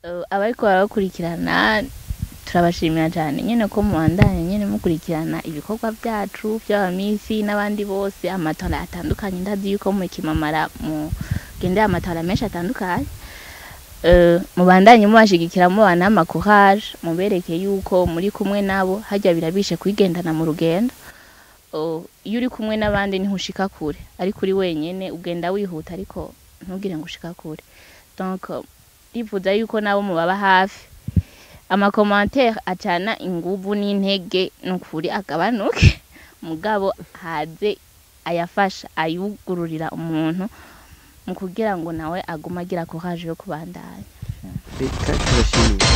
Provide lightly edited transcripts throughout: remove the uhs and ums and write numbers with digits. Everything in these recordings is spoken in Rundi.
Abariko barabakurikirana turabashimira cyane nyene ko mubandanya nyene mukurikirana ibikorwa byacu by'abamisi n'abandi bose, amatora atandukanye. Ndazi yuko mu Kimamara mugendera amatora menshi atandukanye. Mubandanye mubashigikira, mubana ama courage, mubereke yuko muri kumwe nabo. Harya birabishe kwigendana mu rugendo. Iyo uri kumwe n'abandi ntihushika kure, ariko uri wenyene ugenda wihuta ariko ntugire ngo ushika kure. Donc ndifuza yuko nabo mubaba hafi. Ama commentaires acana inguvu n'intege nukuri agabanuke, mugabo haze ayafasha, ayugururira umuntu mu kugira ngo nawe agume agira courage yo kubandanya. Reka tubashimire.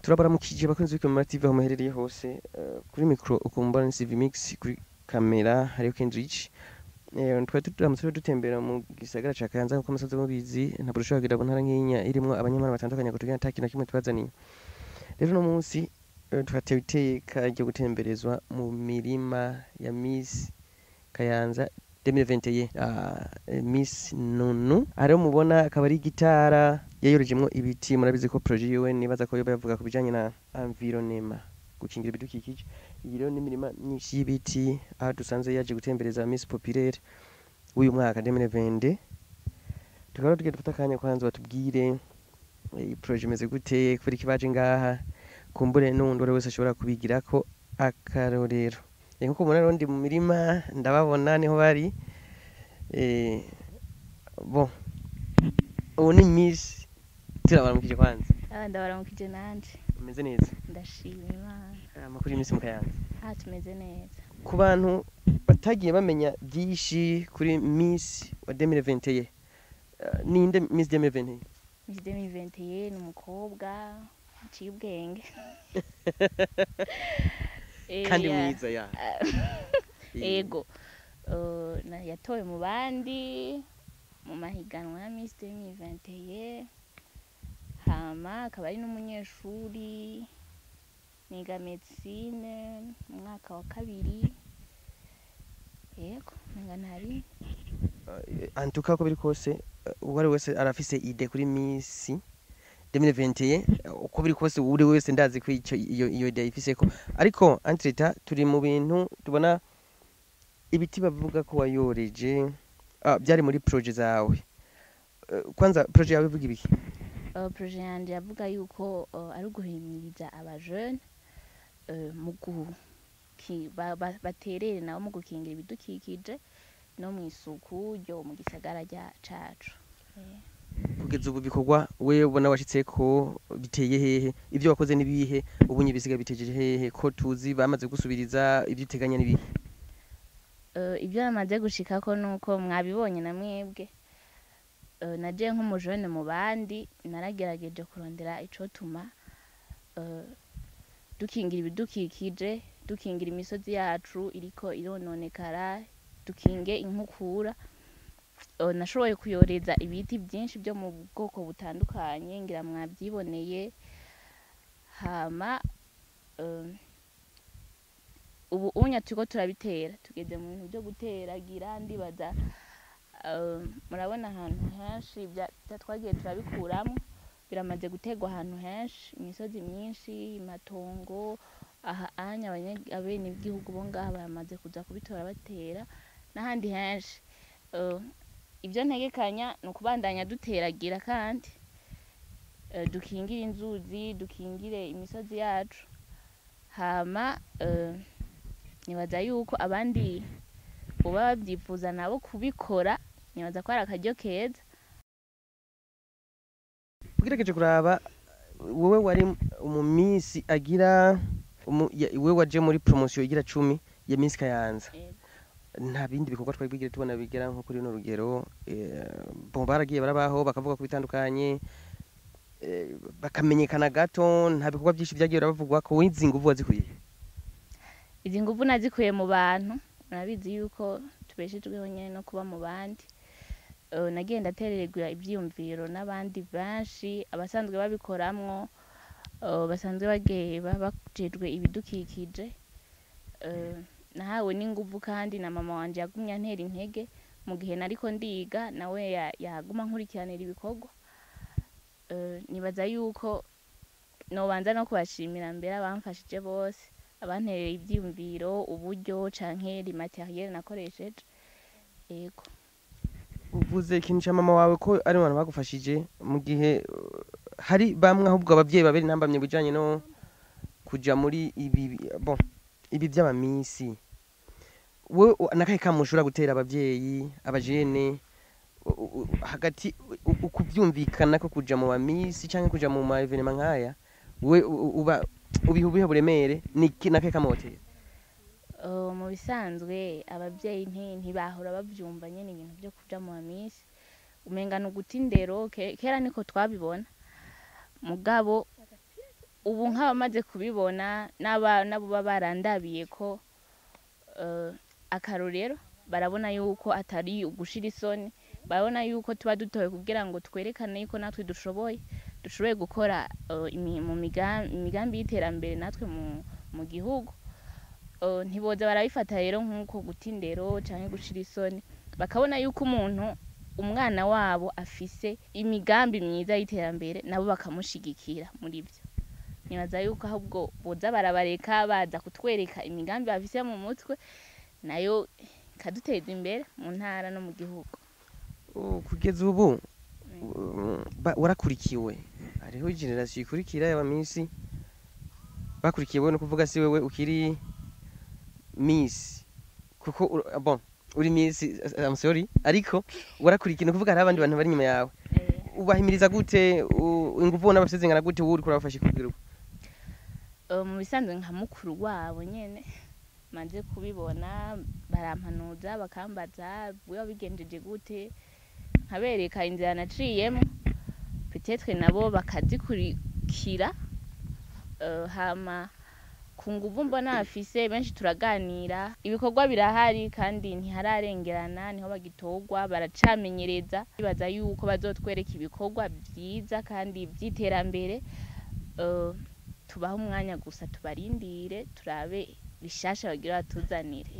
Turabaramukije bakunzi b'Ikamara TV aho muherereye hose. Kuri micro ukumbana ni CV Mix, kuri kamera hariho Kendrick. Twari turamutse dutembera mu gisagara ca Kayanza nkuko musanzwe mubizi. Ntabwo dushobora kugira ngo ntara nk'inya irimwo abanyamahanga batandukanye ngo tugende ata kintu na kimwe tubazaniye. Rero uno munsi twatewe iteka ryo gutemberezwa mu mirima ya Miss Kayanza 2021, Miss Nunu. Hariho mubona akaba ari gitara yayorejemwo ibiti. Murabizi ko projet yiwe nibaza ko yoba yavuga ku bijanye na environnement, gukingira ibidukikije. Iyi rero n'imirima myinshi y'ibiti aho dusanze yaje gutembereza Miss Populaire w'uyu mwaka 2022. Tukaba tugiye dufata akanya kwanza batubwire iyi projet imeze gute, kubera iki baje ngaha, kumbure n'uwundi uwari wese ashobora kubigirako akarorero. Nkuko mubona rero ndi mu mirima, ndababona niho bari. Bon, ubu ni Miss, turabaramukije kwanza. Ah, ndabaramukije nanje. Umeze neza? Ndashima Imana. Amakuru y'iminsi mu Kayanza? Ah, tumeze neza. Ku bantu batagiye bamenya byinshi kuri Miss wa 2021, ninde Miss 2021? Miss 2021 ni umukobwa aciye ubwenge. Kandi mwiza ya. Ego. Yatowe mu bandi mu mahiganwa ya Miss 2021, hama akaba ari n'umunyeshuri, niga médecine mu mwaka wa kabiri. Yego, menga ntari. En tout cas, uko biri kose, uwo ari wese arafise idée kuri Miss 2021. Uko biri kose uri wese ndazi ko ico iyo idée ifiseko, ariko entre-temps turi mu bintu tubona ibiti bavuga ko wayoreje. Byari muri projet zawe. Kwanza projet yawe ivuga ibiki? Projet yanje yavuga yuko ari uguhimiriza abajene mu baterere nabo mu gukingira ibidukikije no mu isuku ryo mu gisagara cacu. Kugeza ubu bikorwa wewe ubona washitse ko biteye hehe? Ibyo wakoze nibihe? Ubu nyibisiga bitejeje hehe, ko tuzi bamaze gusubiriza? Ibyo uteganya nibihe? Ibyo namaze gushikako nuko mwabibonye na mwebwe. Naje nk'umujene mu bandi naragerageje kurondera icotuma dukingira ibidukikije, dukingira imisozi yacu iriko irononekara, dukinge inkukura. Nashoboye kuyoreza ibiti byinshi byo mu bwoko butandukanye, ngira mwabyiboneye. Hama ubu unya turiko turabitera, tugeze mu bintu byo guteragira. Ndibaza murabona ahantu henshi twagiye turabikuramwo, biramaze guterwa ahantu henshi, imisozi myinshi, imatongo aha anya abenegihugu bo ngaha baramaze kuza kubitora batera. n'ahandi henshi. Ibyo ntegekanya ni ukubandanya duteragira kandi dukingire inzuzi, dukingire imisozi yacu. Hama nibaza yuko abandi boba babyifuza nabo kubikora, nibaza ko ari akaryo keza. Ugerageje kuraba, wowe wari mu minsi agira wewe waje muri promotion igira 10 ya Miss Kayanza. Yego. Nta bindi bikorwa twari bwigire tubona bigera nko kuri runo rugero. Bon, baragiye barabaho bakavuga ku bitandukanye, bakamenyekana gato, nta bikorwa byinshi byagiye birabavugwa ko. Izi nguvu wazikuye? Izi nguvu nazikuye mu bantu. Murabizi yuko tubeshejweho nyene no kuba mu bandi. Nagiye ndaterererwa ivyiyumviro n'abandi benshi, abasanzwe babikoramwo, basanzwe bagiye bajejwe ibidukikije. Nahawe n'inguvu kandi na mama wanje yagumye antera intege mu gihe nariko ndiga, nawe yaguma nkurikiranira ibikorwa. Nibaza yuko nobanza no kubashimira mbere abamfashije bose, abantereye ivyiyumviro, uburyo canke les matériels nakoresheje. Yego. Uvuze ikintu ca mama wawe ko ari mu bantu bagufashije, mu gihe hari bamwe ahubwo abavyeyi babiri ntambamye bijanye no kuja muri ibi, bon, ibi vy'abamisi. Wewe nakahe kamo ushobora gutera abavyeyi, abajene hagati ukuvyumvikana ko kuja mu bamisi canke kuja mu ma événements nkaya, we uba ubiha ubiha buremere nakahe kamo wotera? Mu bisanzwe abavyeyi ntibahora bavyumva nyene ibintu vyo kuja mu bamisi, umenga ni uguta indero. Kera niko twabibona, mugabo ubu nk'abamaze kubibona nabo baba barandabiye ko akarorero, barabona yuko atari ugushira isoni, barabona yuko tuba dutoye kugira ngo twerekane yuko natwe dushoboye gukora mu imigambi y'iterambere natwe mu gihugu. Ntiboza barabifata rero nk'uko guta indero canke gushira isoni, bakabona yuko umuntu umwana wabo afise imigambi myiza y'iterambere, nabo bakamushigikira muri vyo. Nibaza yuko ahubwo boza barabareka baza kutwereka imigambi bafise mu mutwe, nayo ikaduteza imbere mu ntara no mu gihugu. Kugeza ubu warakurikiwe, hariho génération ikurikira y'abamisi bakurikiwe, no kuvuga si wewe ukiri miss, kuko bon, uri miss, I'm sorry, ariko warakurikiye, no kuvuga hariho abandi bantu bari inyuma yawe. Ubahimiriza gute? Inguvu ubona bafise zingana gute, wowe uriko urabafasha kugira uko? Mu bisanzwe nka mukuru wabo nyene maze kubibona, barampanuza, bakambaza wewe wabigenjeje gute, nkabereka inzira naciyemo, peut-être nabo bakazikurikira. Hama ku nguvu mbona bafise, benshi turaganira, ibikorwa birahari kandi ntihararengerana, niho bagitorwa, baracamenyereza. Bibaza yuko bazotwereka ibikorwa vyiza kandi vy'iterambere. Tubahe umwanya gusa, tubarindire, turabe bishasha bagira batuzanire.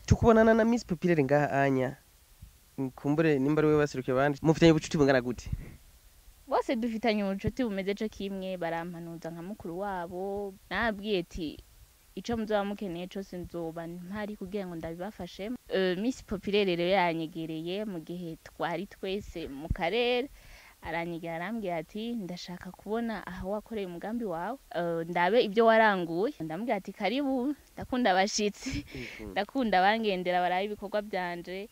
Tukubonana na Miss Populaire ngaha anya, kumbure nimba ari wewe baserukiye abandi, mufitanye ubucuti bungana gute? Bose dufitanye ubucuti bumeze co kimwe, barampanuza nka mukuru wabo. Nababwiye ati ico muzoba mukeneye cose nzoba mpari kugira ngo ndabibafashemo. Miss Populaire rero yanyegereye mu gihe twari twese mu karere, aranyegera arambwira ati ndashaka kubona aho wakoreye umugambi wawe, ndabe ibyo waranguye. Ndamubwira ati karibu, ndakunda abashitsi, ndakunda abangendera barabe ibikorwa byanje.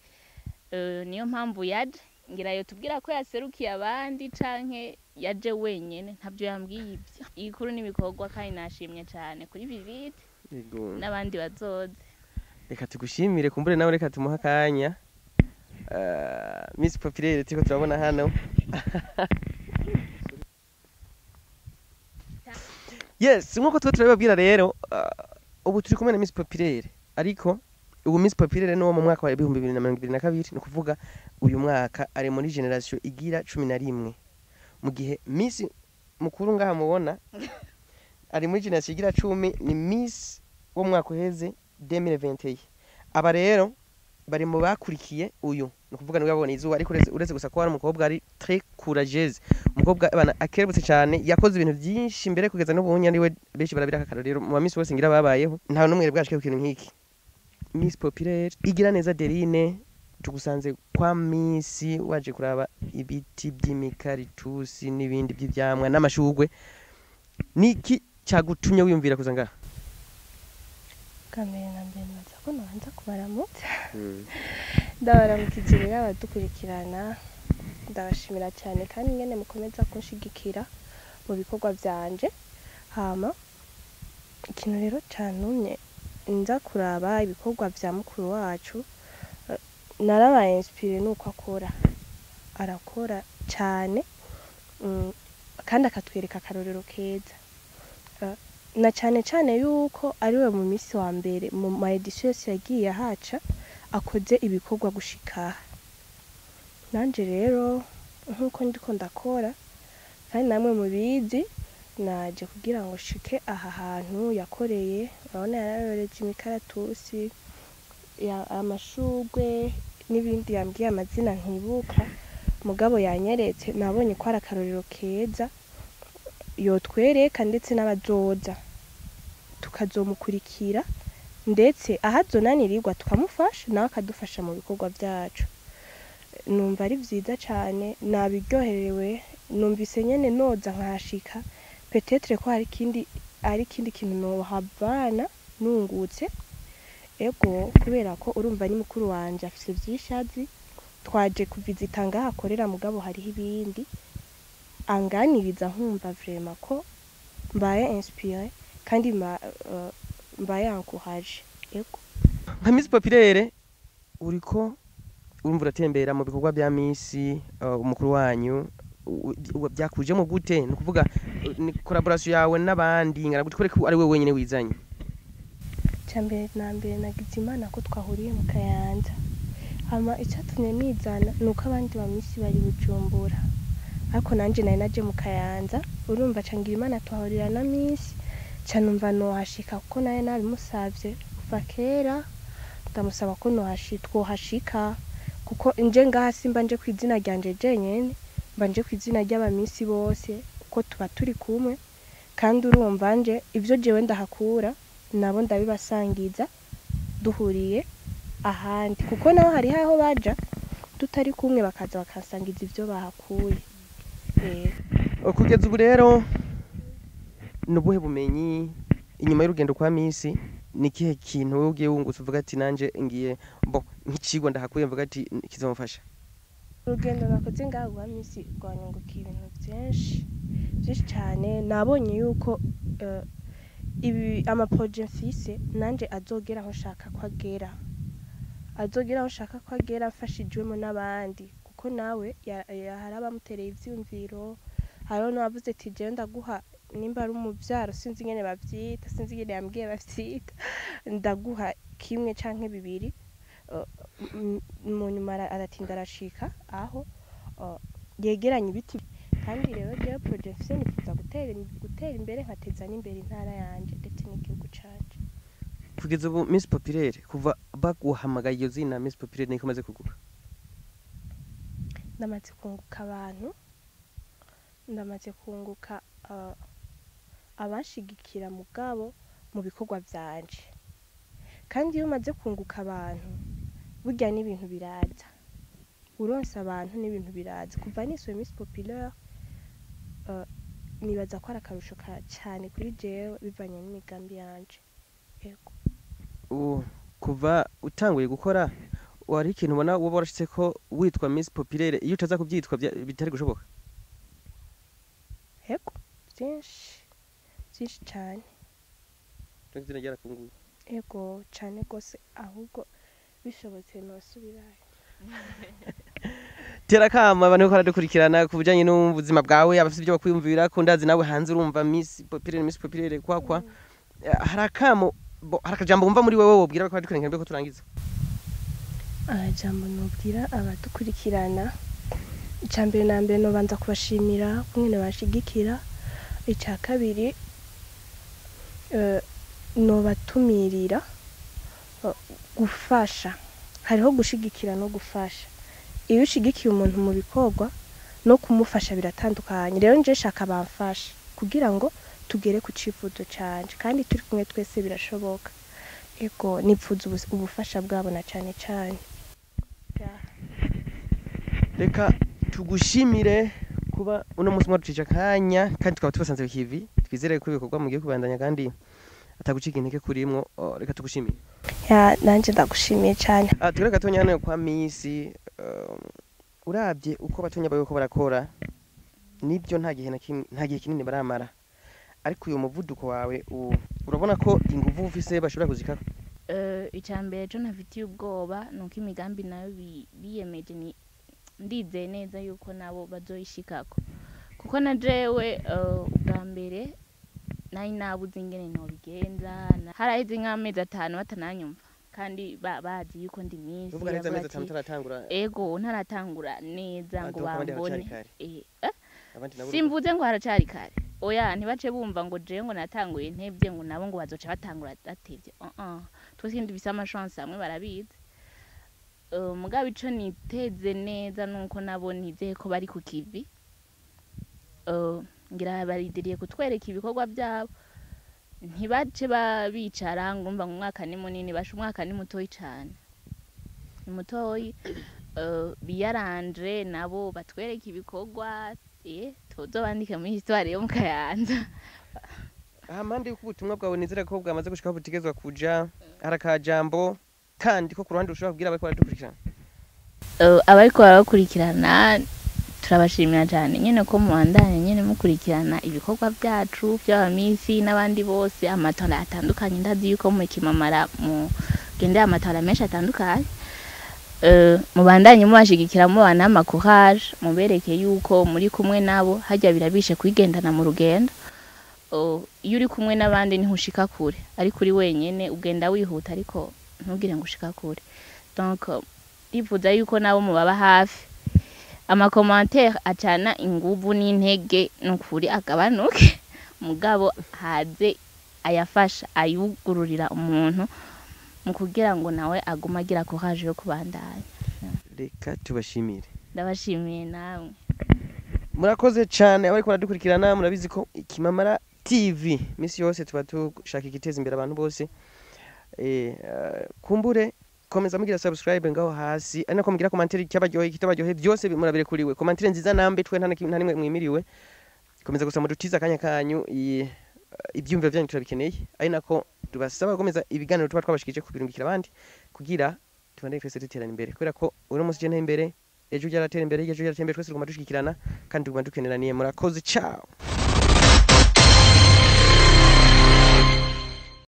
Niyo mpamvu yaje, ngira yo tubwira ko yaserukiye abandi canke yaje wenyene, ntabyo yambwiye. Ibyo igikuru n'ibikorwa, kandi nashimye cane kuri visite n'abandi bazoze. Reka tugushimire, kumbure nawe reka tumuhe akanya. Miss Populaire turiko turabona hano. Yes, nkuko tuba turabibabwira rero, ubu turi kumwe na Miss Populaire, ariko ubu Miss Populaire ni uwo mu mwaka wa 2022, ni ukuvuga uyu mwaka ari muri génération igira 11, mu gihe Miss mukuru ngaha mubona ari muri génération igira 10, ni Miss wo mu mwaka uheze 2021. Aba rero bari mu bakurikiye uyu, ni ukuvuga niwe yabonye izuba, ariko uretse gusa ko ari umukobwa ari très courageuse, umukobwa bana akerebutse cyane, yakoze ibintu byinshi mbere kugeza n'ubu ariwe benshi barabira akarorero mu bamisi bose ngira babayeho, nta n'umwe bwashike ku kintu nk'iki. Miss Populaire Igira Neza Derine. Tugusanze kwa Miss, waje kuraba ibiti by'imikaritusi n'ibindi by'ivyamwa n'amashugwe. Niki cyagutumye wiyumvira kuza ngaha? Bwa mbere na mbere nibaza ko nobanza kubaramutsa. Ndabaramukije rero abadukurikirana, ndabashimira cyane kandi ingene mukomeza kunshigikira mu bikorwa vyanje. Hama ikintu rero cantumye nza kuraba ibikorwa vya mukuru wacu, narabaye inspiré nuko akora, arakora cane, kandi akatwereka akarorero keza. Na cane cane yuko ariwe mu misi wa mbere mu ma édition yose yagiye ahaca akoze ibikorwa gushika aha. Nanje rero nkuko ndiko ndakora kandi namwe mubizi, naje kugira ngo shike aha hantu yakoreye. Urabona yararoreje imikaratusi, amashugwe n'ibindi yambwiye amazina ntibuka, mugabo yanyeretse, nabonye ko ari akarorero keza yotwereka, ndetse n'abazoza tukazomukurikira, ndetse aho azonanirirwa tukamufasha, nawe akadufasha mu bikorwa vyacu. Numva ari vyiza cane, nabiryoherewe, numvise nyene noza nkahashika, peut-être ko hari ikindi, ari ikindi kintu nohavana nungutse. Ego, kubera ko urumva ni mukuru wanje, afise vyinshi azi. Twaje kuvizita ngaho akorera, mugabo hariho ibindi anganiriza nkumva vraiment ko mbaye inspiré kandi mbaye encouragé. Ego. Nka Miss Populaire, uriko urumva uratembera mu bikorwa bya Miss umukuru wanyu, byakujemo gute? Ni ukuvuga ni collaboration yawe n'abandi ingana gute, kubera ko ari wewe wenyine wizanye? Icya na mbere, nagize Imana ko twahuriye mu Kayanza. Hama icyatumye nizana ni uko abandi ba Miss bari Bujumbura, ariko nanje nari naje mu Kayanza. Urumva cangira Imana tuhahurira na Miss, ca numva nohashika kuko nawe nabimusavye kuva kera, ndamusaba ko twohashika, kuko nje ngaha simba nje kw'izina ryanje jenyene, mba nje kw'izina ry'aba Miss bose, kuko tuba turi kumwe. Kandi urumva nje ivyo jewe ndahakura nabo ndabibasangiza duhuriye ahandi, kuko naho hariho aho baja tutari kumwe bakaza bakansangiza ivyo bahakuye. Kugeza ubu rero ni ubuhe bumenyi inyuma y'urugendo kwa Miss, ni ikihe kintu wowe ugiye wungutse uvuga ati nanje ngiye bo nk'icigwa ndahakuye, mvuga ati kizomfasha? Urugendo nakoze ngaho rwa Miss rwanyungukiye ibintu vyinshi vyinshi cane. Nabonye yuko ibi ama projets mfise nanje azogera aho nshaka ko agera, azogera aho nshaka ko agera mfashijwemo n'abandi, kuko nawe hari abamutereye ivyiyumviro, hariho n'uwavuze ati jewe ndaguha nimba ari umuvyaro, sinzi ingene bavyita, sinzi ingene yambwiye bavyita, ndaguha kimwe canke bibiri. Mu nyuma aratinda arashika aho yegeranya ibiti. Kandi rero jewe projet mfise, nifuza gutera imbere, nkateza n'imbere intara yanje ndetse n'igihugu canje. Kugeza ubu Miss Populaire, kuva baguhamagaye iyo zina Miss Populaire, niko umaze kugura? Ndamaze kunguka abantu, ndamaze kunguka abanshigikira mugabo mu bikorwa vyanje. Kandi iyo umaze kunguka abantu, burya n'ibintu biraza. Uronse abantu n'ibintu biraza. Kuva niswe Miss Populaire, nibaza ko ari akarusho cane kuri jewe bivanye n'imigambi yanje. Yego. Kuva utanguye gukora, wari ikintu ubona woba warashitse ko witwa Miss Populaire iyo utaza kuvyitwa bitari gushoboka? Yego, vyinshi vyinshi cane. Izina ryarakunguye? Yego, cane gose, ahubwo bishobotse nosubirayo. Tera kama abantu bariko baradukurikirana ku bijanye n'ubuzima bwawe, abafite ibyo bakwiyumvira ko ndazi nawe hanze urumva Miss Populaire, Miss Populaire kwakwa. Hari akamo hari akajambo wumva muri wewe wobwira bariko baradukurikirana mbere ko turangiza? Jambo nobwira abadukurikirana, icya mbere na mbere nobanza kubashimira kungene banshigikira. Icya kabiri, nobatumirira gufasha. Hariho gushigikira no gufasha. Iyo ushigikiye umuntu mu bikorwa no kumufasha biratandukanye. Rero nje shaka bamfasha kugira ngo tugere ku cifuzo canje, kandi turi kumwe twese birashoboka. Ego, nipfuza ubufasha bwabo na cane cane. Reka tugushimire kuba uno munsi mwaducije akanya, kandi tukaba tubasanze kivi. Twizere ko ibikorwa mugiye kubandanya kandi atagucika intege kurimwo. Oh, reka tugushimire. Ya, nanje ndagushimiye cane. Ah, tugere gatonya hano kwa Miss. Uravye uko batonya bariko barakora, nibyo nta gihe na kimwe, nta gihe kinini baramara, ariko uyu muvuduko wawe urabona ko inguvu ufise bashobora kuzikako? Icya mbere cyo ntafitiye ubwoba ni uko imigambi nayo biyemeje, ni ndizeye neza yuko nabo bazoyishikako, kuko na jewe ubwa mbere nari nabuze ingene nobigenza. Haraheze nk'amezi 5 batananyumva, kandi bazi yuko ndi Miss. Uvuga neza, Bavuga amezi 5 ati, utaratangura? Ego, ntaratangura neza Ah, ngo donc abandi bambone. haracari kare. Abandi nabo Simvuze ngo haracari kare, oya. Ntibace bumva ngo jewe ngo natanguye ntevye, ngo nabo ngo bazoca batangura batevye. Uh -uh. Twese dufise amachance amwe, barabizi. Mugabo ico niteze neza nuko nabo nizeye ko bari ku kivi. Ngira baridiriye kutwereka ibikorwa byabo, ntibace bicara ngo umva ngo umwaka ni munini. Basha, umwaka ni mutoyi cane, ni mutoyi. Biyaranje nabo batwereke ibikorwa, tuzobandike muri histoire yo mu Kayanza. Aha mpande y'uko ubutumwa bwawe nizera ko bwamaze gushika aho butegerezwa kuja, hari akajambo kandi ko ku ruhande ushobora kubwira abariko baradukurikirana? Abariko barabakurikirana, turabashimira cyane nyene ko mubandanya nyene mukurikirana ibikorwa byacu by'abamisi n'abandi bose, amatora atandukanye. Ndazi yuko mu Kimamara mugendera amatora menshi atandukanye. Mubandanye mubashigikira, mubana amacourage, mubereke yuko muri kumwe nabo. Harya birabishe kwigendana mu rugendo. Oh, iyo uri kumwe n'abandi ntihushika kure, ariko uri wenyene ugenda wihuta, ariko ntugire ngo ushika kure. Donc ndifuza yuko nabo mubaba hafi. Amacommentaire acana inguvu n'intege nukuri agabanuke, mugabo haze ayafasha, ayugururira umuntu mu kugira ngo nawe agume agira courage yo kubandanya. Reka tubashimire. Ndabashimiye namwe. Murakoze cyane abariko baradukurikirana. Murabizi ko Ikimamara TV misi yose tuba dushaka igiteza imbere abantu bose. Kumbure komeza mugira subscribe ngaho hasi, ari nako mugira commentaire, cyabaryoheye, kitabaryoheye, byose murabirekuriwe. Commentaire nziza nambe twe nta nimwe mwimiriwe. Komeza gusa mudutiza akanya kanyu, ibyumviro byanyu turabikeneye, ari nako tubasaba gukomeza ibiganiro tuba twabashikije kubirungikira abandi kugira tubandanye twese duterana imbere, kubera ko uno munsi je nteye imbere, ejo ryaratera imbere, ejo ryaratera imbere, twese tuguma dushigikirana kandi tuguma dukeneraniye. Murakoze, ciao.